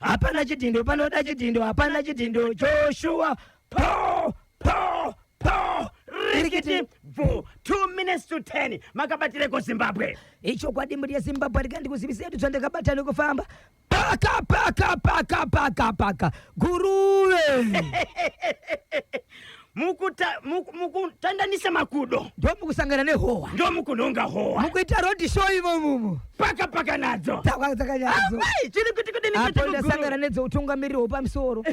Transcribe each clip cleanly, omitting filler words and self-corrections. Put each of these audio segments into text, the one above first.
Hapana chidhindo, panoda chidhindo, hapana chidhindo. Joshua, po po po, rikiti bvu. 2 minutes to 10. Makabatireko Zimbabwe? Ichokwadi, mhuri yeZimbabwe, rikandikuzivisei kuti zvandakabata nekufamba paka paka paka paka paka Guruve. Mukutandanisa makudo. Ndomukusangana nehowa. Ndomukunhonga howa. Mukuita road show imomumo. Paka paka nadzo. Dzakanyatso. Amai, chiri kuti kudini? Apo ndasangana nedzeutungamiriri hwepamusoro.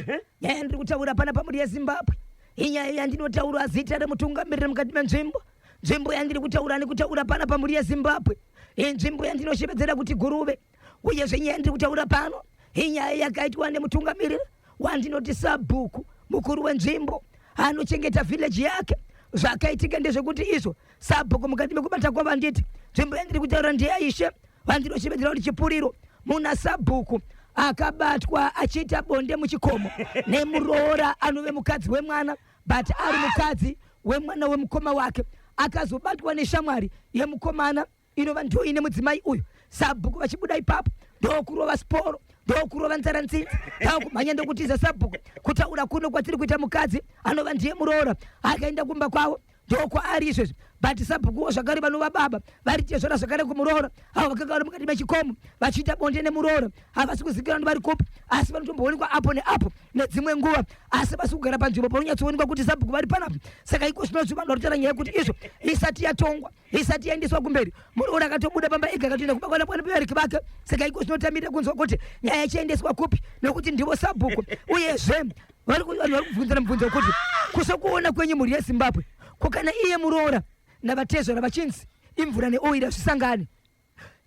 Nyaya ndiri kutaura pana pamhuri yeZimbabwe, inyaya yandinotaura zita remutungamiriri mukati menzvimbo. Nzvimbo yandiri kutaura nekutaura pana pamhuri yeZimbabwe inzvimbo yandinoshevedzera kuti Guruve. Uyezve nyaya yandiri kutaura pano inyaya yakaitwa nemutungamiriri wandinoti sabhuku mukuru wenzvimbo anochengeta village yake. Zvakaitika ndezvekuti izvo sabhuku mukati mekubata kwavanditi, nzvimbo yandiri kutaura ndeyaishe vandinoshevedzera kuti Chipuriro, muna sabhuku akabatwa achiita bonde muchikomo nemuroora anove mukadzi wemwana, but ari mukadzi wemwana wemukoma wake. Akazobatwa neshamwari yemukomana inova ndo ine mudzimai uyu. Sabhuku vachibuda ipapo ndokurova siporo, ndokurova nzara nzinzi, ndokumhanya, ndokutiza sabhuku. Kutaura kuno kwatiri kuita, mukadzi anova ndiye muroora akaenda kumba kwavo, ndokwaari izvezvi. But sabhukuwo zvakare vanova baba vari tezvara zvakare kumuroora, avo vakanga vari mukati mechikomo vachiita bonde nemuroora, havasi kuzivikanwa kuti vari kupi, asi vanotomboonekwa apo neapo nedzimwe nguva, asi vasi kugara panzvimbo panonyatsoonekwa kuti sabhuku vari panapa. Saka iko zvinozvi vanhu vari kutaura nyaya yekuti izvo isati yatongwa, isati yaendeswa kumberi, muroora akatobuda pamba ega, akatoenda kumba kwana vabereki vake. Saka iko zvinotamirira kunzwa kuti nyaya yachiendeswa kupi, nekuti ndivo sabhuku. Uyezve vanhu vari kubvunzana mubvunzo wekuti, kusokuona kwenyu, mhuri yeZimbabwe, ko kana iye muroora navatezvara vachinzi imvura neoira zvisangane,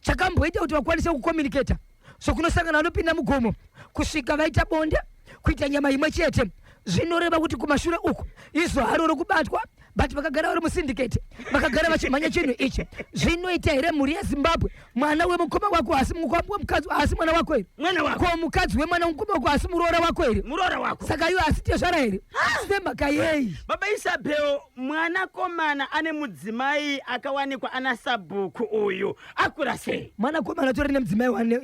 chakamboita kuti vakwanise kucommunicata sokunosangana vanopinda mugomo kusvika vaita bonde, kuita nyama imwe chete, zvinoreva kuti kumashure uku izo haro rokubatwa, but vakagara vari musyndicate, vakagara vachimhanya chinhu ichi, zvinoita here, mhuri yeZimbabwe? Mwana wemukoma wako asi mukadzi, asi mwana wako here? Mwana wako. Ko mukadzi wemwana wemukoma wako asi muroora wako here? Muroora wako. Saka iwe asi tezvara here? Semhaka yei? Baba Isabel, mwanakomana ane mudzimai akawanikwa ana sabhuku uyu akura sei? Mwanakomana atori nemudzimai one,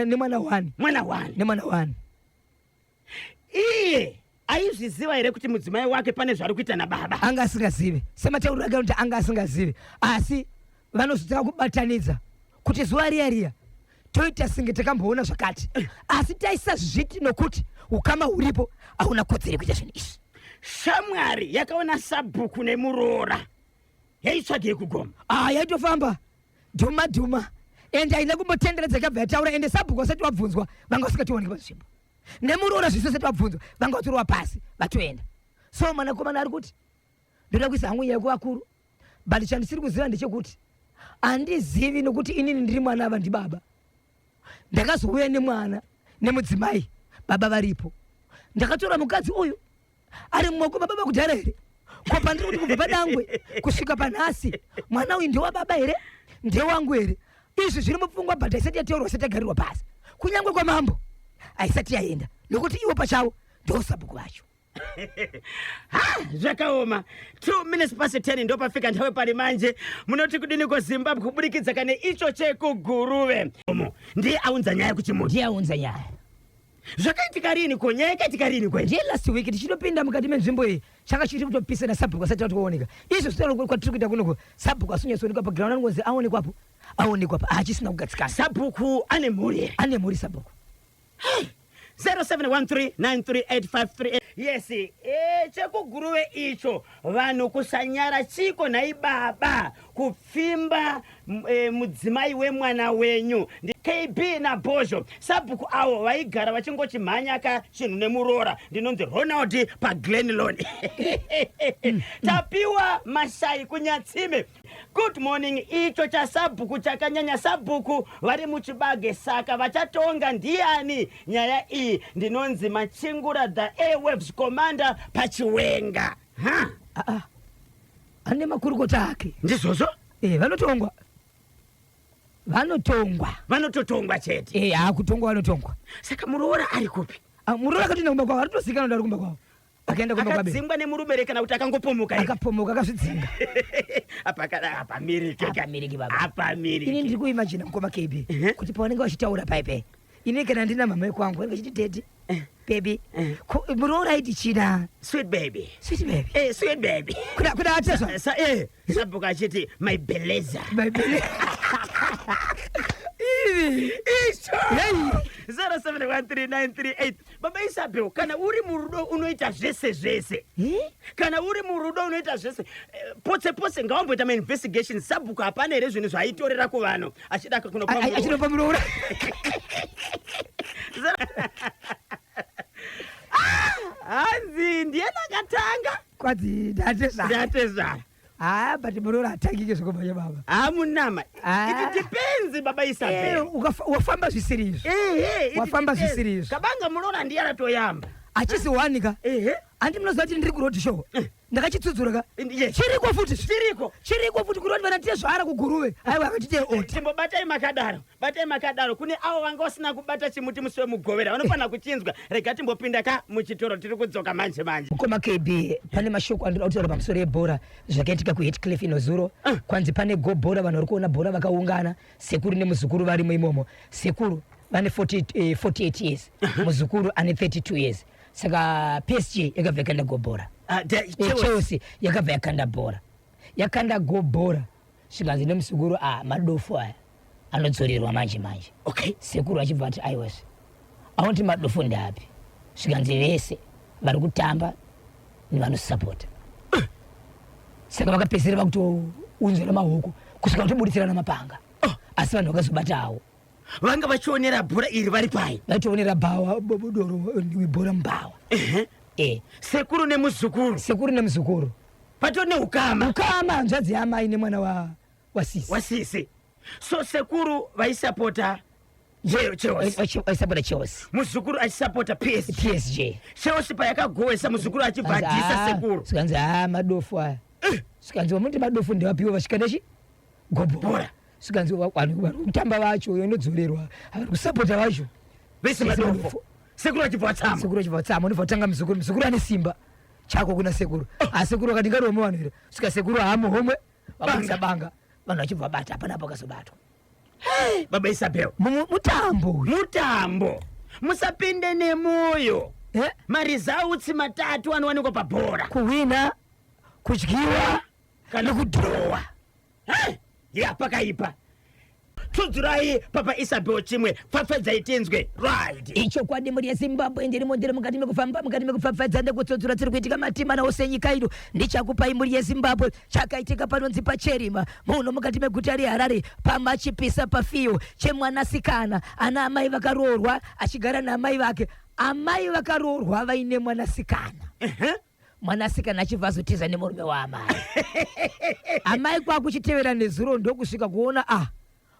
nemwana one. Mwana one. Nemwana one. Iye aizviziva here kuti mudzimai wake pane zvari kuita nababa? Anga asingazive, sematauriro ake anoti anga asingazive, asi vanozotanga kubatanidza kuti zuva riya riya toita senge takamboona zvakati, asi taisazviti nokuti ukama huripo hauna kodzero yekuita zvinhu izvi. Shamwari yakaona sabhuku nemuroora yaitsvagei kugoma? Ah, yaitofamba dhuma dhuma, ende haina kumbotenderedza, ikabva yataura. Ende sabhuku vasati vabvunzwa vanga vasingatooneki panzvimbo, nemuroora zvese vasati vabvunzwa vanga vatorova pasi vatoenda. So mwanakomana ari kuti, ndoda kuisa hangu nyaya kuvakuru, but chandisiri kuziva ndechekuti handizivi, nokuti inini ndiri mwana ava ndibaba, ndakazouya nemwana nemudzimai baba varipo. Ndakatora mukadzi uyu ari mumaoko mababa kudhara here? Ko pandiri kuti kubva padangwe kusvika panhasi, mwana uyu ndewababa here, ndewangu here? Izvi zviri mupfungwa, but haisati yateurwa, isati yagarirwa pasi, kunyange kwamambo haisati yaenda, nokuti ivo pachavo ndosabhuku vacho. Ha, zvakaoma. 2 minutes past 10 ndopafika nthawi pali manje. Munoti kudini ko Zimbabwe, kuburikidza kane icho chekuGuruve? Omo ndiye aunza nyaya kuchimuti. Ndiye aunza nyaya. Zvakaitika rini ko? Nyaya yakaitika rini ko? Ndiye last week tichinopinda mukati menzvimbo iyi, changa chiri kutopisa nasabhuku asati atooneka. Izvo zvitaura kwatiri kuita kunoko, sabhuku asinyatsoonekwa paground, anongonzi aonekwapo, aonekwapo, hachisina kugadzikana. Sabhuku ane mhuri here? Ane mhuri sabhuku. 0713938538. Yes, chekuGuruve icho, vanhu kusanyara chiko nhai baba, kupfimba mudzimai wemwana wenyu? Ndi KB naBhozho. Sabhuku avo vaigara vachingochimhanya ka chinhu nemuroora. Ndinonzi Ronald paGlenlon. Tapiwa Mashai kuNyatsime, good morning. Icho chasabhuku chakanyanya. Sabhuku vari muchibage, saka vachatonga ndiani nyaya iyi? Ndinonzi Machingura, the Airwaves commander paChiwenga. Ha. Ah, ah. Ane makurukota ake. Ndizvozvo. Vanotongwa, vanotongwa. Vanototongwa chete. Hakutongwa, vanotongwa. Saka muroora ari kupi? Ah, muroora akatoenda kumba kwavo, aritozikanwa kuti ari kumba kwavo, akaenda kumba kwabe. Akadzingwa nemurume here kana kuti akangopomoka ega? Akapomoka, akazvidzinga. Apa kana apamirike. Apamirike, baba. Apamirike. Ini ndiri kuimagina, mukoma KB, kuti pavanenge vachitaura paipai Ini kana ndina mama ekwangu vanenge vachiti daddy, baby, ko muroora aiti china Sweet baby. Sweet baby. Sweet baby. Kuda atezva. Sa sabhuku achiti my beleza. My baby. Ivi. Isho. Hey. 0713938. Baba Isabel, kana uri murudo unoita zvese zvese. Eh? Kana uri murudo unoita zvese. Potse potse ngawamboita mainvestigation, sabhuku hapana here zvinhu zvaaitorera kuvanhu achida kunopa muroora? Achinopa muroora. Hanzi ndiye akatanga. Kwanzi ndatezva. Ndatezvara. Ah, but muroora hatangike zvekumhanya, baba. Hamunama. Ah. It depends, baba Isabel. Wafamba zvisiri izvo. Ehe, it Wafamba depends. zvisiri izvo. Kabanga muroora ndiye aratoyamba. Achisi wanika. Handi munoziva kuti ndiri kuroad show? Ndakachitsudzura ka. Yes. Chiriko futi. Chiriko. Chiriko futi kuroti vana tezvara kuGuruve. Aiwa, akatite oti. Timbobatai makadaro, batai makadaro. Kune avo vanga vasina kubata chimuti musi wemugovera vanofanira kuchinzwa. Rega timbopinda ka muchitoro, tiri kudzoka manje manje. Mukoma KB, pane mashoko andinoda kutaura pamusoro ebhora, zvakaitika kuHatcliffe inozuro. Kwanzi pane go bhora, vanhu vari kuona bhora vakaungana, sekuru nemuzukuru varimo imomo. Sekuru vane 40, 48 years, muzukuru ane 32 years. Saka PSG yakabva yakanda go bhora. Ah, Chelsea. Chelsea yakabva yakanda bhora, yakanda go bhora, zvikanzi nemuzukuru, a madofu aya anodzorerwa manje manje. Sekuru achibva ati, aiwazve, aunti madofu ndeapi? Zvikanzi vese vari kutamba nevanosapota. Saka vakapedzisira vakutounzira maoko kusvika kutobuditsirana mapanga, asi vanhu vakazobatawo. Vanga vachionera bhora iri vari pai? Vaitoonera bhawa, doro, bhora mubhawa. Sekuru nemuzukuru. Sekuru nemuzukuru. Patori neukama. Ukama, hanzvadzi yaamai nemwana wasisi. Wasisi. So sekuru vaisapota Chelsea. Vaisapota Chelsea. Muzukuru achisapota PSG. PSG. Chelsea payakagowesa, muzukuru achibva adhisa sekuru. Zvikanzi, ha, madofu aya. Zvikanzi, vamuti madofu ndevapiwa vasvika nechi gobhora. Bhora. Zvikanzi vanhu vari kutamba vacho inodzorerwa, vari kusapota vacho vese vese madofu. Madofu. Sekuru achibva atsama. Sekuru achibva atsama, unobva kutanga muzukuru. Muzukuru ane simba chako kuna sekuru, asi sekuru akati ngaruome vanhu here? Svika sekuru haamuhomwe, vabudisa banga, vanhu vachibva vabata. Hapana pakazobatwa. Baba Isabel. Mutambo uyu. Mutambo, musapinde nemoyo. Eh? Maresults matatu anowanikwa pabhora: kuhwina, kudyiwa kana kudhirowa. Ya, pakaipa. Tsudzurai, Papa Isabel, chimwe pfapfadzai tinzwe, right? Ichokwadi, mhuri yeZimbabwe, ndirimo, ndiri mukati mekufamba, mukati mekupfapfadza nekutsudzura tsiri kuitika matimana ose enyika ino. Ndichakupai, mhuri yeZimbabwe, chakaitika panonzi paCherima muno mukati meguta reHarare, pamachipisa pafiyo chemwanasikana ana amai vakaroorwa, achigara naamai vake. Amai vakaroorwa vaine mwanasikana. Mwanasikana achibva azotiza nemurume waamai. Amai kwakuchitevera nezuro, ndokusvika kuona a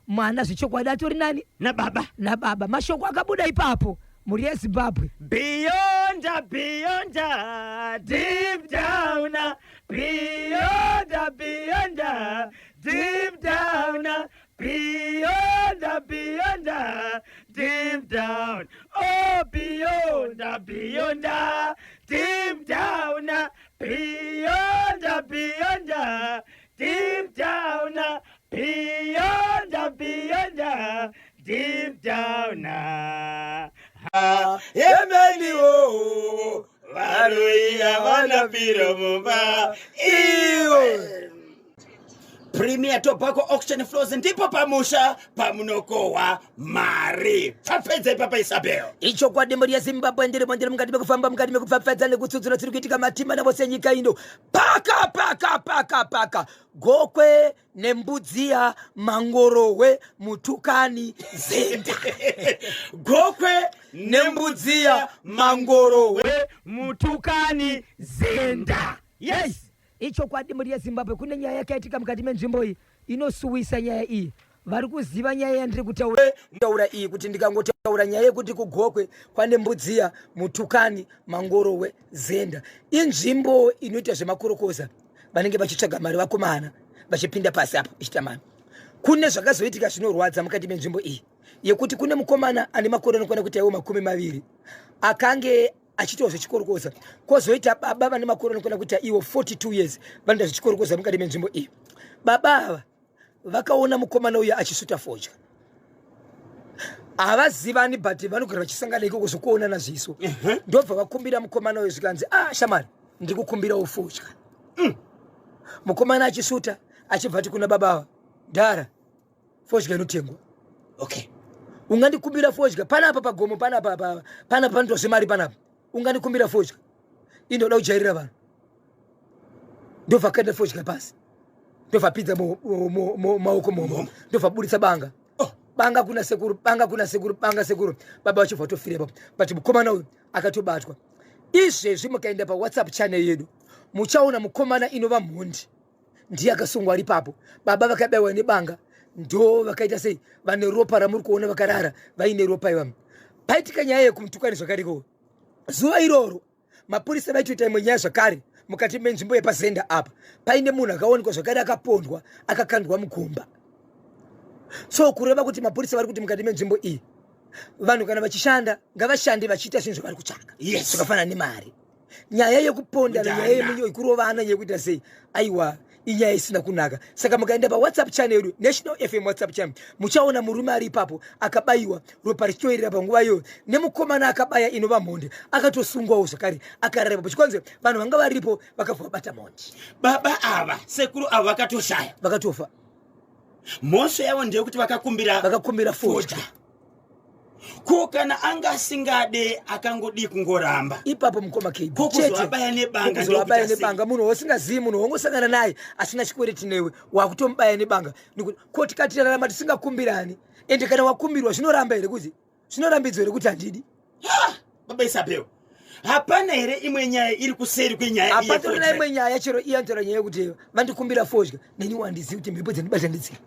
mwana zvechokwadi atori nani? Nababa. Nababa. Mashoko akabuda ipapo, mhuri yeZimbabwe. Beyond, beyond, deep down, beyond, beyond, deep down, beyond, beyond, deep down, oh, beyond, beyond, deep down, beyond, beyond, deep down, beyond, beyond, deep down. Yemeniwo varoiya vanapiro mumba iwe. Premier Tobacco Auction Floors, ndipo pamusha pamunokohwa mari. Pfapfedzai, Papa Isabel. Ichokwadi, mhuri yeZimbabwe, ndirimo, ndiri mukati mekufamba, mukati mekupfapfadza nekutsudzura tsiri kuitika matima navose nyika ino. Paka paka paka paka Gokwe neMbudziya, Mangorohwe, Mutukani, Zenda. Gokwe. NeMbudziya, Mangorohwe, Mutukani, Zenda, yes. Ichokwadi, mhuri yeZimbabwe, kune nyaya yakaitika mukati menzvimbo iyi inosuwisa. Nyaya iyi, vari kuziva nyaya yandiri kutaura taura iyi, kuti ndikangotaura nyaya yekuti kuGokwe kwane Mbudziya, Mutukani, Mangorowe, Zenda, inzvimbo inoita zvemakorokoza, vanenge vachitsvaga mari vakomana, vachipinda pasi apo ichita mari. Kune zvakazoitika zvinorwadza mukati menzvimbo iyi, yekuti kune mukomana ane makore anokwana kuita iwo 20 akange achiitawo zvechikorokoza, kwozoita baba vane makore anokwana kuita iwo 42 years vanoita zvechikorokoza mukati menzvimbo iyi. Baba ava vakaona mukomana uyu achisvuta fodya. Havazivani, but vanogara vachisangana ikoko zvokuonana zviso. Ndobva vakumbira mukomana uyu, zvikanzi, "Ah, shamari, ndiri kukumbirawo fodya." Mukomana achisvuta, achibva ati kuna baba ava, "Dhara, fodya inotengwa." "Ungandikumbira fodya panapa pagomo panapa panapa panoitwa zvemari panapa? Ungandikumbira fodya? Indoda kujairira vanhu." Ndobva kaenda fodya pasi, ndobva pinza maoko momo, ndobva buritsa banga. Oh. Banga kuna sekuru, banga kuna sekuru, banga sekuru. Baba vachibva vatofira ipapo, but mukomana uyu akatobatwa. Izvezvi mukaenda paWhatsApp channel yedu, muchaona mukomana inova mhondi ndiye akasungwa ari ipapo. Baba vakabayiwa nebanga, ndo vakaita sei, vane ropa ramuri kuona, vakarara vaine ropa ivamo. Paitika nyaya yekumutukani zvakariko zuva iroro, mapurisa vaitoita imwe nyaya zvakare mukati menzvimbo yepazenda apa, paine munhu akaonekwa zvakare akapondwa, akakandwa mugomba. So kureva kuti mapurisa vari kuti mukati menzvimbo iyi, vanhu kana vachishanda, ngavashande vachiita zvinhu zvavari kutsvaka, zvakafanana nemari. Nyaya yekuponda, nyaya yekurovana, yekuita sei, aiwa, inyaya isina kunaka. Saka mukaenda paWhatsApp channel yedu, National FM WhatsApp channel, muchaona murume ari ipapo akabayiwa, ropa richitoerera panguva iyoyo, nemukomana akabaya inova mhondi akatosungwawo zvakare, akarara ipapo. Chikonze vanhu vanga varipo vakabva vabata mhondi. Baba ava, sekuru ava, vakatoshaya. Vakatofa. Mhosva yavo ndeyekuti vakakumbira. Vakakumbira fodya. Ko kana anga asingade, akangodii kungoramba? Ipapo, mukoma KB. Ko kuzovabaya nebanga? Kuzovabaya nebanga, munhu wausingazivi, munhu wongosangana naye asina chikwereti newe, wakutomubaya nebanga. Ko tikatirarama tisingakumbirani, ende kana wakumbirwa, zvinoramba here kuti, zvinorambidzwa here kuti handidi? Baba Isabel, hapana here imwe nyaya iri kuseri kwenyaya iyi? Hapatorina yefodya? Imwe nyaya chero iye anotaura nyaya yekuti vandikumbira fodya, neni wandizivi kuti mhepo dzandibata ndedzei.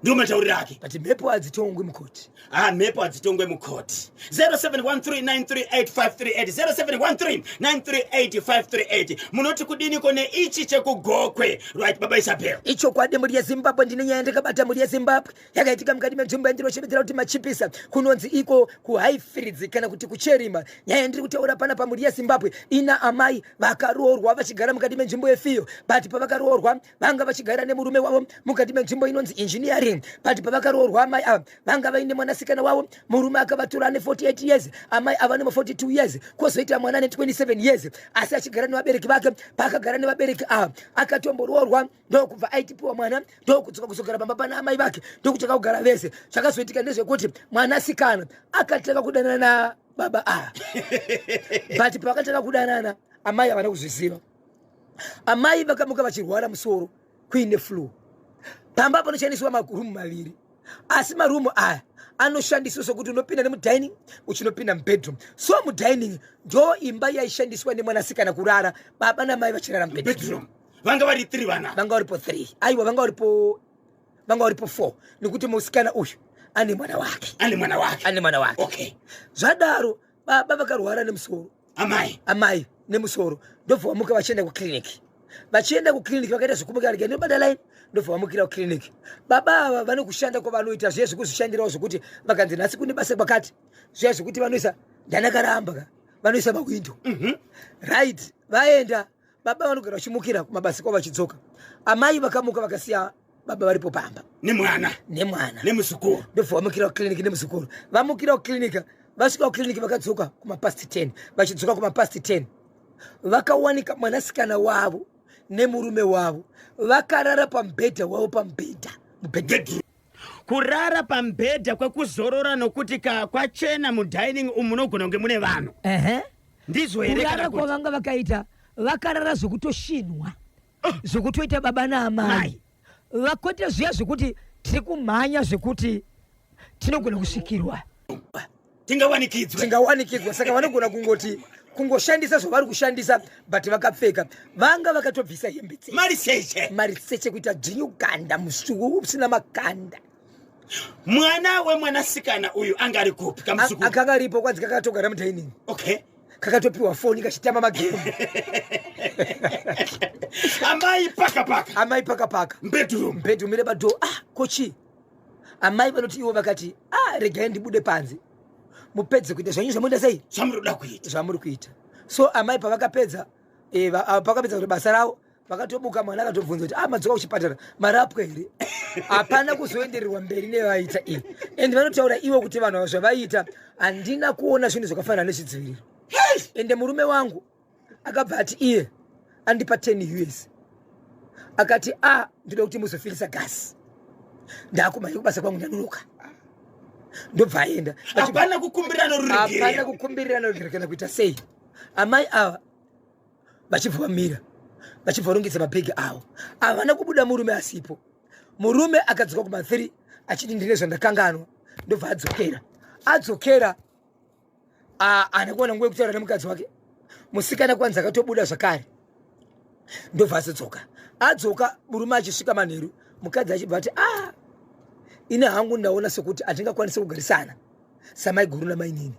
Ndiwo matauriro ake. But mhepo hadzitongwi mukoti. Ha, mhepo hadzitongwe mukoti. 0713938538, 0713938538. Munoti kudiniko neichi chekuGokwe? Right, baba Isabel. Ichokwadi, mhuri yeZimbabwe, ndine nyaya ndakabata, mhuri yeZimbabwe, yakaitika mukati menzvimbo yandinoshevedzera kuti Machipisa, kunonzi iko kuHighfields kana kuti kuCherima. Nyaya yandiri kutaura pana pamhuri yeZimbabwe, ina amai vakaroorwa vachigara mukati menzvimbo yeFiyo, but pavakaroorwa vanga vachigara nemurume wavo mukati menzvimbo inonzi Engineering. But pavakaroorwa, amai ava vanga vaine mwanasikana wavo. Murume akavatora ane 48 years, amai ava nema 42 years, kwozoita mwana ane 27 years, asi achigara nevabereki vake. Paakagara nevabereki ava, akatomboroorwa, ndokubva aitipiwa mwana, ndokudzoka kuzogara pamba pana amai vake, ndokutanga kugara vese. Zvakazoitika ndezvekuti mwanasikana akatanga kudanana nababa ava, but pavakatanga kudanana, amai havana kuzviziva. Amai vakamuka vachirwara musoro, kuine flu. Pamba panoshandiswa marumu maviri, asi marumu aya anoshandiswa sokuti unopinda nemudining uchinopinda mubedroom. So mudining ndo imba yaishandiswa nemwanasikana kurara, baba namai vachirara mubedroom. Bedroom vanga vari 3 vana. Vanga varipo 3, aiwa, vanga varipo 4, nekuti musikana uyu ane mwana wake. Ane mwana wake. Ane mwana wake. Zvadaro, baba vakarwara nemusoro. Amai. Amai nemusoro, ndobva vamuka vachienda kuclinic. Vachienda kuclinic, vakaita zvekumuka, rega ndinobata line, ndobva vamukira kuclinic. Baba ava vane kushanda kwavanoita, zviya zvekuzvishandirawo, zvokuti vakanzi nhasi kune basa kwakati, zviya zvekuti vanoisa ndanakaramba ka, vanoisa mawindo. Right, vaenda, baba vanogara vachimukira kumabasa kwavo vachidzoka. Amai vakamuka vakasiya baba varipo pamba. Nemwana. Nemwana. Nemuzukuru. Ndobva vamukira kuclinic nemuzukuru. Vamukira kuclinic, vasvika kuclinic, vakadzoka kumapast 10. Vachidzoka kumapast 10, vakawanika mwanasikana wavo nemurume wavo vakarara pamubhedha wavo, pamubhedha, mubhedha. Bedroom. Kurara pamubhedha kwekuzorora, nokuti ka kwachena mudining umu munogona kunge mune vanhu. Ndizvo here Kurara kana kuti kwavanga vakaita, vakarara zvekutoshinwa, zvekutoita baba naamai. Mai. Vakwete zviya zvekuti tiri kumhanya, zvekuti tinogona kusvikirwa. Tingawanikidzwe. Tingawanikidzwa. Saka vanogona kungoti kungoshandisa zvavari kushandisa, but vakapfeka, vanga vakatobvisa hembe dzese. Mari seche. Mari seche, kuita dzvinyu ganda, musuwo usina makanda. Mwana wemwanasikana uyu anga ari kupi, kamuzukuru? Akanga aripo, kwanzi kakatogara mudining. Kakatopiwa foni, kachitamba magemu. Amai paka paka. Amai paka paka. Bedroom. Bedroom repadoor. Ah, kochi amai vanoti ivo vakati, "Ah, regai ndibude panze, mupedze kuita zvanyu zvamunoita." Sei? Zvamuri kuda kuita. Zvamuri kuita. So amai pavakapedza, pakapedza kuti basa ravo. Vakatobuka, mwana akatobvunza kuti, "Ah, madzoka kuchipatara, marapwa here?" Hapana kuzoendererwa mberi nevaita iyi. And vanotaura ivo kuti vanhu ava zvavaita, handina kuona zvinhu zvakafanana nechidziviriro. Ende murume wangu akabva ati iye andipa 10 US, akati, "A, ndoda kuti muzofilisa gasi, ndakumhanya kubasa kwangu, ndanonoka." Ndobva aenda. Hapana kukumbirana Hapana ruregerero. Kukumbirirana ruregerero kana kuita sei. Amai ava vachibva vamira, vachibva varongedza mabhegi avo, havana kubuda murume asipo. Murume akadzoka kuma3 achiti, "Ndine zvandakanganwa." Ndobva adzokera. Adzokera, haana kuwana nguva yekutaura nemukadzi wake. Musikana kwanzi akatobuda zvakare, ndobva azodzoka. Adzoka, murume achisvika manheru, mukadzi achibva ati, "A, ine hangu ndaona sekuti hatingakwanisi kugarisana samaiguru namainini.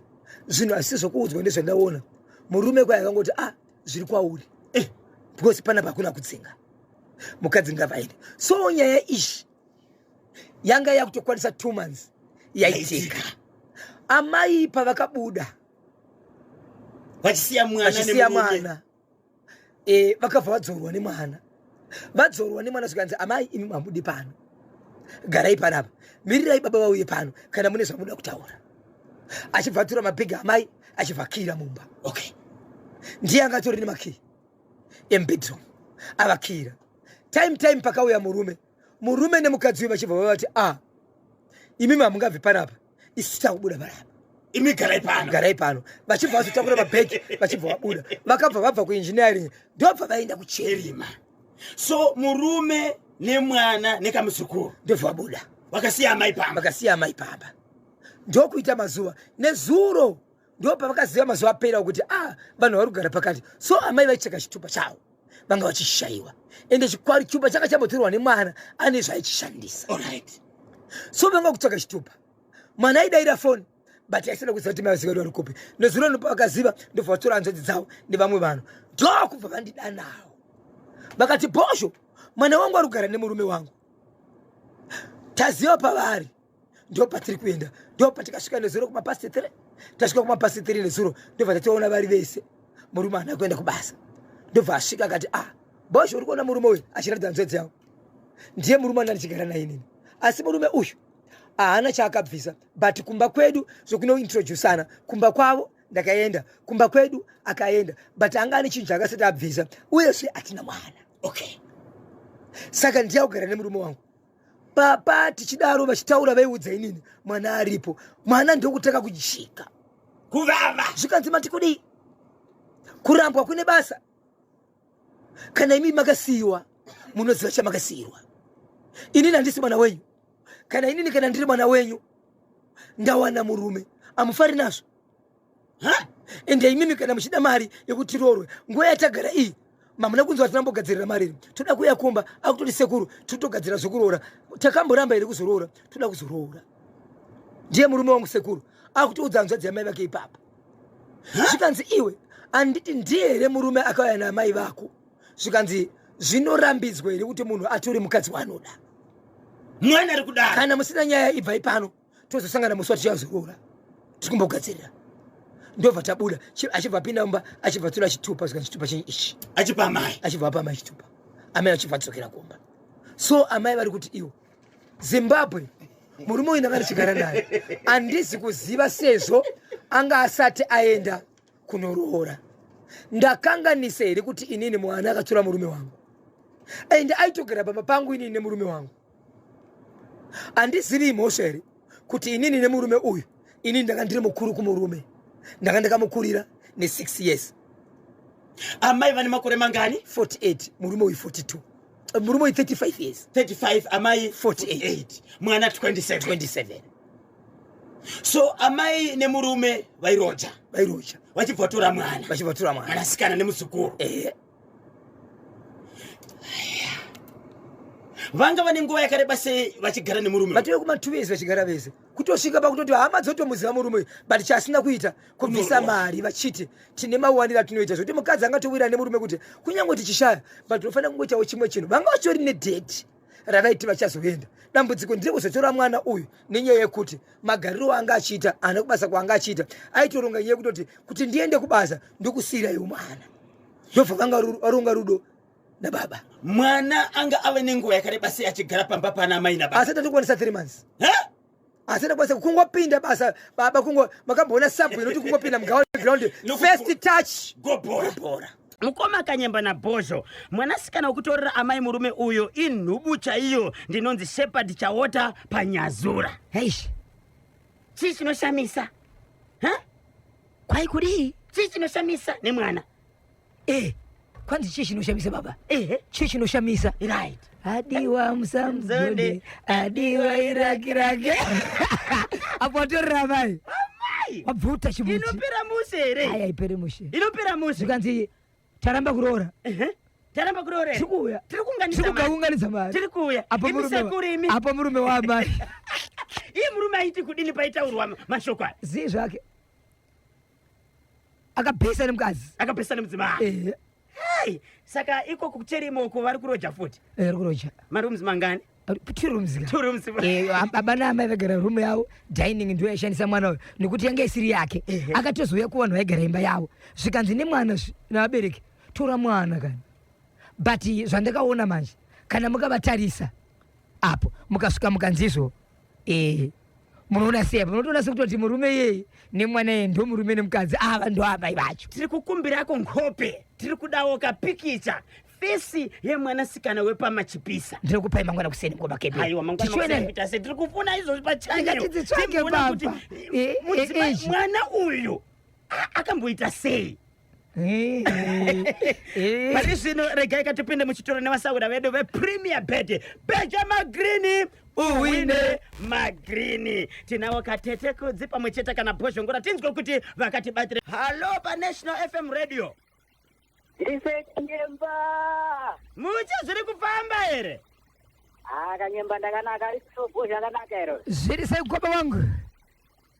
Zvinhu hazisi zvokuudzwa, ndezvandaona." Murume kwai akangoti, "A, zviri kwauri, because panapa hakuna kudzinga mukadzi, ngavaende." So nyaya iyi yanga yakutokwanisa 2 months yaitika. Amai pavakabuda vachisiya mwana vachisiya nemurume. Mwana vakabva vadzorwa nemwana. Vadzorwa nemwana, zvikanzi, "Amai, imi hamudi pano, garai panapa, mirirai baba vauye pano kana mune zvamuda kutaura." Achibva atora mabhegi amai, achibva akiyira mumba. Ndiye anga atori nemakii emubedroom, avakiyira. Time pakauya murume, murume nemukadzi uyu vachibva vavati, "A, imimi hamungabvi panapa, isu takubuda panapa." Imi garai pano. "Garai pano." Vachibva vazotakura mabhegi, vachibva vabuda. Vakabva vabva kuengineering, ndobva vaenda kucherima. Cherima. So murume nemwana nekamuzukuru ndobva vabuda. Vakasiya amai pamba. Vakasiya amai pamba. Ndokuita mazuva nezuro, ndopavakaziva mazuva apera kuti, a, vanhu vari kugara pakati. So amai vaicheka chitupa chavo, vanga vachishayiwa. Ende chikwari chupa changa chambotorwa nemwana ane zvaichishandisa. So vanga kutsvaka chitupa, mwana aidayira foni, but aisada kuziva kuti mai vaziva vari kupi. Nezuro ndopavakaziva, ndobva vatora hanzvadzi dzavo nevamwe vanhu, ndokubva vandidanawo, vakati, "Bhozho, mwana wangu ari kugara nemurume wangu, taziva pavari, ndo patiri kuenda." Ndo patikasvika nezuro kumapast 3. Tasvika kumapast 3 nezuro, ndobva tatoona vari vese. Murume haana kuenda kubasa. Ndobva asvika akati, "Ah, Bhozho, uri kuona murume uyu?" Achiratidza hanzvadzi yavo. "Ndiye murume anda ndichigara naye inini, asi murume uyu haana chaakabvisa, but kumba kwedu zvokunointroducana kumba kwavo ndakaenda, kumba kwedu akaenda, but anga ane chinhu chaakasati abvisa, uyezve hatina mwana." "Saka ndiye kugara nemurume wangu." Papa tichidaro vachitaura, vaiudza inini, mwana aripo. Mwana ndokutanga kujika. Kuvava. Zvikanzi, "Mati kudii? Kurambwa kune basa? Kana imi makasiyiwa, munoziva chamakasiyirwa. Inini handisi mwana wenyu. Kana inini, kana ndiri mwana wenyu, ndawana murume, amufari nazvo. Ende imimi kana muchida mari yekuti tiroorwe, nguva yatagara iyi mamuna kunzwa tinambogadzirira mari iri. Toda kuuya kumba, akutoti sekuru, totogadzira zvokuroora. Takamboramba here kuzoroora? Toda kuzoroora. Ndiye murume wangu, sekuru." Akutoudza hanzvadzi yamai vake ipapo. Zvikanzi, "Iwe, handiti ndiye here murume akauya naamai vako?" Zvikanzi, "Zvinorambidzwa here kuti munhu atore mukadzi waanoda?" Mwana ari kudaro. "Kana musina nyaya, ibvai pano, tozosangana musi watichazoroora, tiri kumbogadzirira." Ndobva tabuda. Achibva apinda mumba, achibva tora chitupa. Zvikanzi, "Chitupa chenyu ichi." Achipa amai. Achibva apa amai chitupa, amai achibva adzokera kumba. So amai vari kuti iwo, "Zimbabwe, murume uyu ndanga ndichigara naye, handizi kuziva sezvo anga asati aenda kunoroora. Ndakanganisa here kuti inini mwana akatora murume wangu, ende aitogara pamba pangu inini nemurume wangu? Handizivi mhosva here kuti inini nemurume uyu, inini ndanga ndiri mukuru kumurume, ndanga ndakamukurira ne6 years." Amai vane makore mangani? 48, murume uyu 42. Murume uyu 35 years. 35, amai 48. Mwana 27. 27. So amai nemurume vairoja. Vairoja. Vachibva vatora mwana. Vachibva vatora mwana. Mwanasikana nemuzukuru. Ehe. Vanga vane nguva yakareba sei vachigara nemurume? Vatove kuma 2 years vachigara vese, kutosvika pakutoti hama dzotomuziva murume uyu, but chaasina kuita kubvisa Kunorwa. mari, vachiti tine mawaniro atinoita, zvokuti mukadzi angatowira nemurume kuti kunyange tichishaya, but tinofanira kungoitawo chimwe chinhu. Vanga vachitori nedate ravaiti vachazoenda. Dambudziko ndiri kuzotora mwana uyu nenyaya yekuti magariro anga achiita, haana kubasa kwaanga achiita. Aitoronga nyaya yekutoti kuti ndiende kubasa, ndokusiyiraiwo mwana. Ndobva vanga varonga rudo. Nababa. Mwana anga ave nenguva yakareba sei achigara pamba pana amai nababa? Asati atokwanisa 3 months. Ha? Asati akwanisa kungopinda basa baba, kungo makamboona sabhu inoti kungopinda muground, first touch. Gobhora. Bhora. Mukoma Kanyemba naBhozho, mwanasikana wekutorera amai murume uyo inhubu chaiyo. Ndinonzi Shepard Chaota paNyazura. Heish. Chii chinoshamisa? Ha? Kwai kudii? Chii chinoshamisa nemwana? E, kwanzi chii chinoshamisa, baba? Ehe. Chii chinoshamisa? Right. Adiwa musamzonde, adiwa irakirake apo watorera amai. Amai. Wabvuta chimuti. Inopera mushe here? Aya, ipere mushe. Inopera mushe. Zvikanzi taramba kuroora. Ehe. Taramba kuroora. Tiri kuuya. Tiri kuunganidza Tiri mari. kuunganidza mari. Tiri kuuya. Apo Imi murume sekuru imi. Apo murume waamai. Iye murume aiti kudini paitaurwa mashoko aya? Zii zvake, akabhesa nemukadzi. Akapesa nemudzimai. Ehe. Hey, saka ikoko kucherimo vari kuroja futi? Ri kuroja. Marooms mangani? Two rooms ka. Two rooms. Baba naamai vagara room yavo, dining ndiyo yaishandisa mwana uyu nekuti yanga isiri yake. Akatozouya kuvanhu vaigara imba yavo, zvikanzi nemwana navabereki, tora mwana kani. But zvandakaona manje, kana mukavatarisa apo, mukasvika mukanzizvo, munoona sei apo? Munotoona sekutoti murume iyeye nemwana iyeye ndo murume nemukadzi, ava ndo amai vacho. Tiri kukumbirako nkope, tiri kudawo kapikicha, face yemwanasikana wepamachipisa. Ndiri kupai mangwana kuseni, mukoma Kepe. Aiwa, mangwana Tichiona. makuseni se tiri kufuna izvozvi pachannel. Ndingatitsvage. Timboona Baba. kuti mudzimai Izvi. mwana uyu akamboita sei. Pari zvino regai katipinde muchitoro nevasaura vedu vePremier Bet. Beja magrini, uhwine magrini. Tinawo katete Kudzi pamwe chete kana Bhozhongora, tinzwe kuti vakatibatire. Hallo paNational FM Radio. Ndise Kanyemba. Mucha, zviri kufamba here? Ha, Kanyemba, ndakanaka, isobo zvakanaka ero. Zviri sei, mukoma wangu?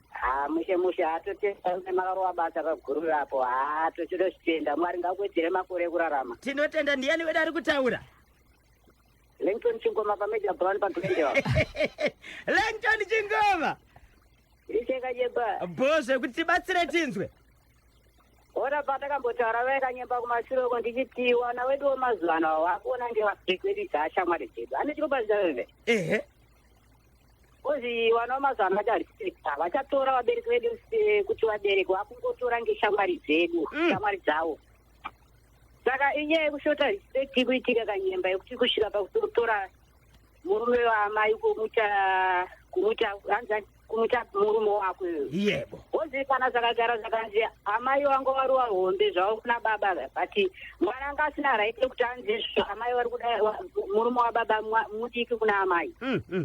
Ha, mushe mushe, hatotenda, makarova basa paguru apo. Ha, tochitozvitenda. Mwari ngakuwedzere makore ekurarama. Tinotenda. Ndiani wedu ari kutaura? Langton Chingoma paMajor Brown paGlendale. Langton Chingoma. Ndise Kanyemba. Bhozve, kuti tibatsire tinzwe. Ora patakambotaura vai Kanyemba kumashure uko, ndichiti wana wedu wemazuva ano wakuona ngevabereki vedu dzaashamwari dzedu ane chinobatsira. Ehe. Ozi wana wemazuva ano vacharisika, vachatora vabereki vedu kuti vabereki vakungotora ngeshamwari dzedu, shamwari dzavo. Saka inyaya yekushota respect kuitika, Kanyemba, yekuti kusvika pakutora murume waamai kumuita hanzi kumuita murume wako iyoyo. Ozi kana zvakagara zvakanzi amai vangu varuwa hombe zvavo kuna baba, but mwana anga asina right yekuti anzi izvo amai vari kuda murume wababa mudiki kuna amai.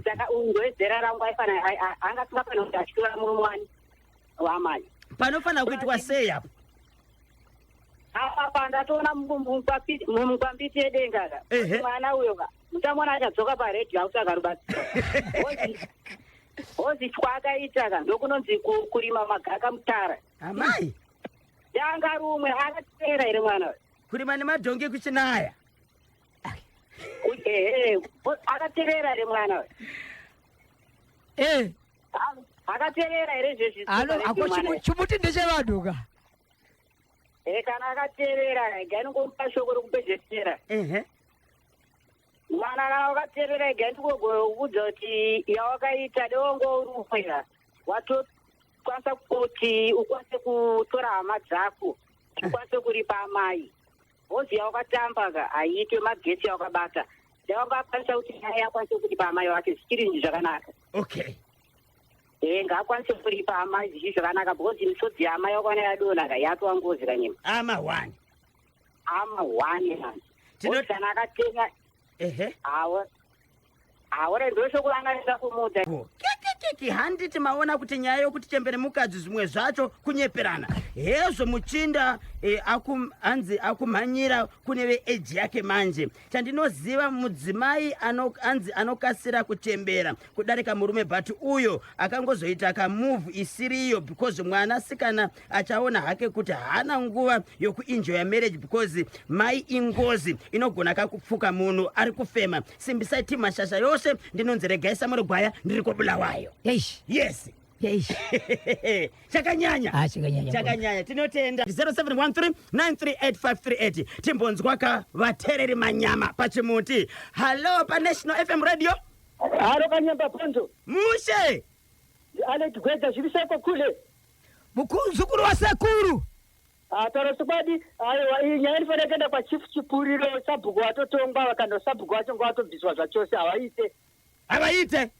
Saka uyu ndowezera rangu, aifana anga asingafanira kuti achitora murume wani waamai. Panofanira kuitwa sei apo? Apa ndatoona mumukwambiti yedenga ka. Mwana uyo ka, muchamuona achadzoka paredhiyo akutsvaga rubatsiro. Ozi chwaakaita ka ndokunonzi kurima magaka mutara. Amai. Danga rumwe akateera here mwana uyu? Kurima nemadhongi kuchinaya. Ehe, akateerera here mwana uyu? Akateerera here izvezvi? Alo ako chimuti ndechevanhu ka. E, kana akateerera, regai ndingomupa shoko rekupedzesera. Mwana, kana wakateerera, regai ndingokuudza kuti yawakaita dewongo uri watokwanisa kuti ukwanise kutora hama dzako, ukwanise kuripa amai ozi yawakatamba ka haiitwe magetsi yawakabata, dewangakwanisa kuti naye akwanise kuripa amai wake zvichiri zvakanaka. E, ngaakwanise kuripa amai zvichiri zvakanaka, because misodzi yaamai wakwana yadonha ka, yatova ngozi, Kanyema. Ama one. Ama one man. Kana akatenga. Awa awa, ndoshoko ranga kumuudza. Kekekeke, handiti maona kuti nyaya yokuti chembere mukadzi, zvimwe zvacho kunyeperana hezvo. Muchinda hanzi akumhanyira kune veeji yake. Manje chandinoziva, mudzimai hanzi anokasira kuchembera kudarika murume, but uyo akangozoita kamove isiriyo, because mwanasikana achaona hake kuti haana nguva yokuenjoya marriage, because mai ingozi inogona kakupfuka munhu ari kufema. Simbisai timu mashasha yose. Ndinonzi Regai Samurigwaya, ndiri kuBulawayo. Eish. Yes. Eish. Chakanyanya. Ah, chakanyanya. Chakanyanya. Tinotenda. 0713938538. Timbonzwa ka vatereri manyama pachimuti. Hallo paNational FM Radio. Haro kanyamba ponzo. Mushe. Alec Gwedza zviri seko kule. Muzukuru wasekuru. Taura chokwadi, aiwa, iyi nyaya inofanira kuenda kwaChief Chipuriro, sabhuku watotongwa, kana sabhuku wacho ngawatobviswa zvachose, havaite. Havaite.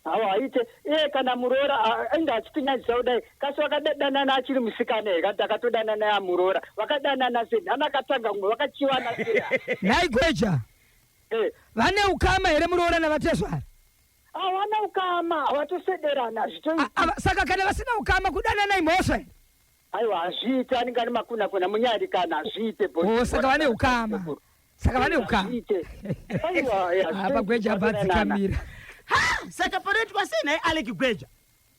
Havaite. Iye kana muroora ainge achitinyadzisa kudai, kasi vakadanana achiri musikana here, kana akatodanana yamuroora, vakadanana sei, nhana akatanga kumwe, vakachiwana sei? Nhai Gweja. Eh. Vane ukama here muroora navatezvara? Hawana ukama, havatosederana, hazvitoiti. Saka kana vasina ukama kudanana imhosva here? Aiwa, hazviite, anenge ari makuna kuna munyarikana, hazviite. Oh, saka vane ukama. Saka vane ukama. Hazviite. Aiwa, eh, hazvitoiti, Apa Gweja vatodanana. abadzikamira. Saka panoitwa sei nhai Alec Gweja?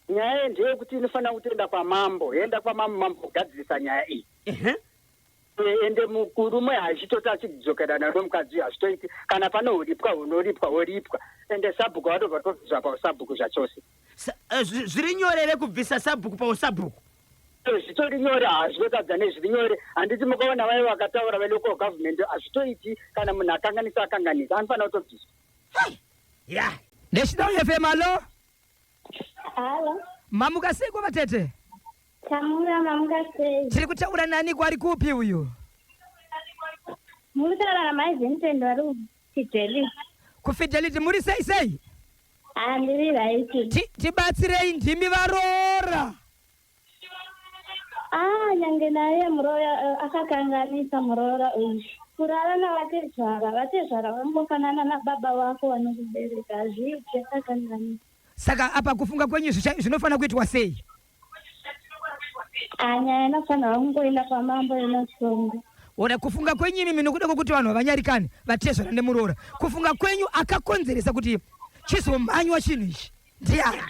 Nyaya ndeyekuti inofanira kutoenda kwamambo, yoenda kwamambo, mambo kugadzirisa nyaya iyi. Ehe. Ende murume hazvitoti achidzokerana nomukadzi, hazvitoiti. Kana panohuripwa hunoripwa, woripwa. Ende sabhuku vatobva tobviswa pausabhuku zvachose. Zviri nyore here kubvisa sabhuku pausabhuku? Zvitori nyore, hazvinotadza nezviri nyore. Handiti mukaona vaiva vakataura velocal government, hazvitoiti. Kana munhu akanganisa, akanganisa, anofanira kutobviswa. Ya. National FM, hallo. Halo. Mamuka sei kwavatete? Tamuka, mamuka sei? Tiri kutaura nani, kwari kupi uyu? Muri kutaura namai Vincent vari kuFidelity. KuFidelity, muri sei sei? Handiri right. Tibatsirei, ndimi varoora. Ah, nyange naye muroora akakanganisa muroora uyu. Kurara navatezvara, vatezvara vangofanana nababa vako vanokubereka, hazviiti, akakanganisa. Saka apa kufunga kwenyu zvinofanira kuitwa sei? Ah, nyaya inofanira kungoenda kwamambo inotonga. Ora, kufunga kwenyu imimi, nokuda kwokuti vanhu havanyarikani, vatezvara nemuroora, kufunga kwenyu akakonzeresa kuti chizomhanywa chinhu ichi ndiani?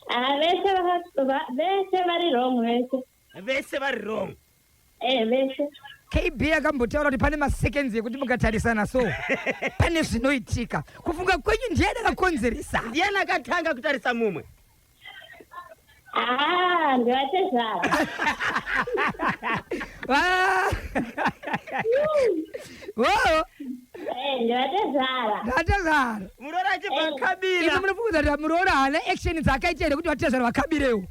Ah, vese vari wrong, vese. Vese vari wrong. Eh, vese. KB akambotaura kuti pane maseconds ekuti mukatarisana so pane zvinoitika. Kufunga kwenyu ndiani akakonzeresa? Ndiani akatanga kutarisa mumwe? Ah, ndivatezvara. Wo. Eh, ndivatezvara. Ndatezvara. Muroora achibva Imi akabira. munofunga kuti muroora haana action dzaakaita here kuti vatezvara vakabirewo?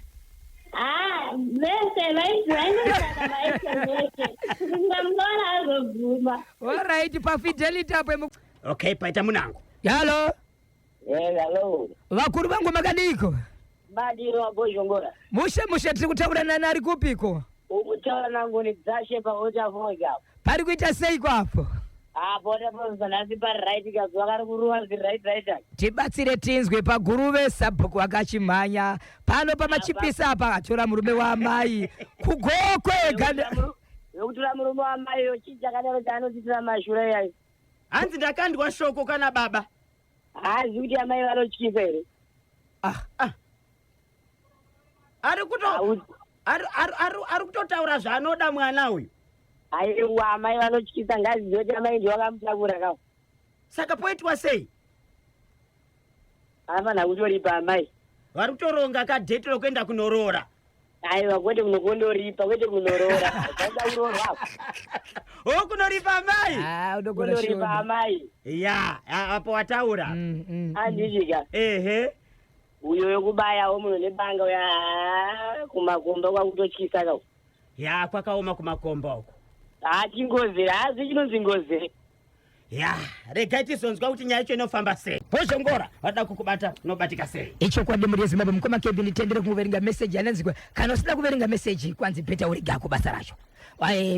Ah, vese vaingotsvaka maaction vese. Kufunga muroora azobvuma. Alright, paFidelity apo Okay, paita munango. Halo. Hello. Vakuru vangu, makadiko? Madiro wabozhongora. Mushe mushe. Tiri kutaura nani, ari kupiko? Ukutaura nangu ni dzashe paOtafoga. Pari kuita sei kwapo? Ah, paOtafoga nhasi pari right ka, zuva kari kuruwa zviri right right. Tibatsire tinzwe, paGuruve sabhuku akachimhanya pano pamachipisa apa atora murume waamai kuGokwe ganda. Yokutora murume wamai yo, chii chakadaro chaanotiitira mashure yayo? Hanzi ndakandwa shoko kana baba. Haazi kuti amai vanotyisa here? Ah. Ari kuto ari kutotaura zvaanoda mwana uyu. Aiwa, amai vanotyisa, ngazizive kuti amai ndiwo vakamutakura kawo. Saka poitwa sei? Anofanira kutoripa amai. Vari kutoronga kadate rokuenda kunoroora. Aiwa, kwete kunokondoripa, kwete kunoroora. Vaida kuroorwa. O, kunoripa amai. Ah, unogona. Kunoripa Shona. amai. Ya, apo wataura. Andizvika. Ehe. Uyo wekubayawo munhu nebanga uya, kumakomba kwakutotyisa kawo. Ya, kwakaoma kumakomba uko. Hachingozere, hazi chinonzi ngozere. Ya, regai tizonzwa kuti nyaya yacho inofamba sei. Bozhongora vada kukubata, unobatika sei? Ichokwadi, muri yeZimbabwe. Mukoma Kevin, tendere kungoverenga meseji ananzikwa. Kana usina kuverenga meseji, kwanzi better urigako basa racho.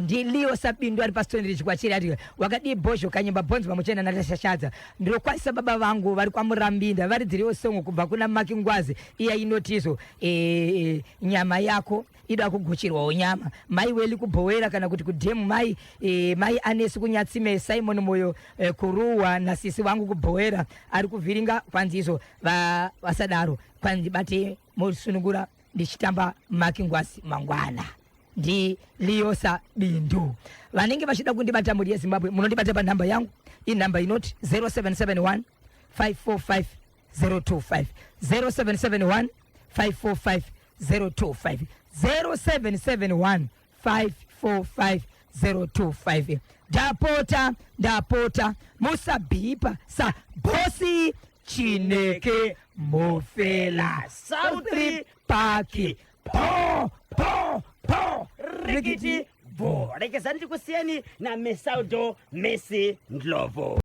Ndi Leo Sabindu ari paStonridge kwachiri, ati wakadii Bhozho Kanyemba Bhonzo pamuchena natashashadza. Ndinokwanisa baba vangu vari kwaMurambinda, varidzirewo song kubva kuna Makingwazi iya inotizo nyama yako ida kuguchirwawo nyama. Mai Weli kubhowera kana kuti kudhemu, mai Anesi kuNyatsime, Simon Moyo kuruwa nasisi vangu kubhowera ari kuvhiringa, kwanzi izvo vasadaro, kwanzi bate mosunungura ndichitamba Makingwasi mangwana. Ndi Liosa Bindu. Vanenge vachida kundibata, mhuri yeZimbabwe, munondibata panhamba yangu, inhamba inoti 0771 545 025, 0771. 545 025, 0771 545 025. Ndapota, ndapota, musabhipa saBhosi Chineke Mofela. South Paki po po po. Rikiti bo, rekezani ndikusiyeni naMesaudo Messi Ndlovu.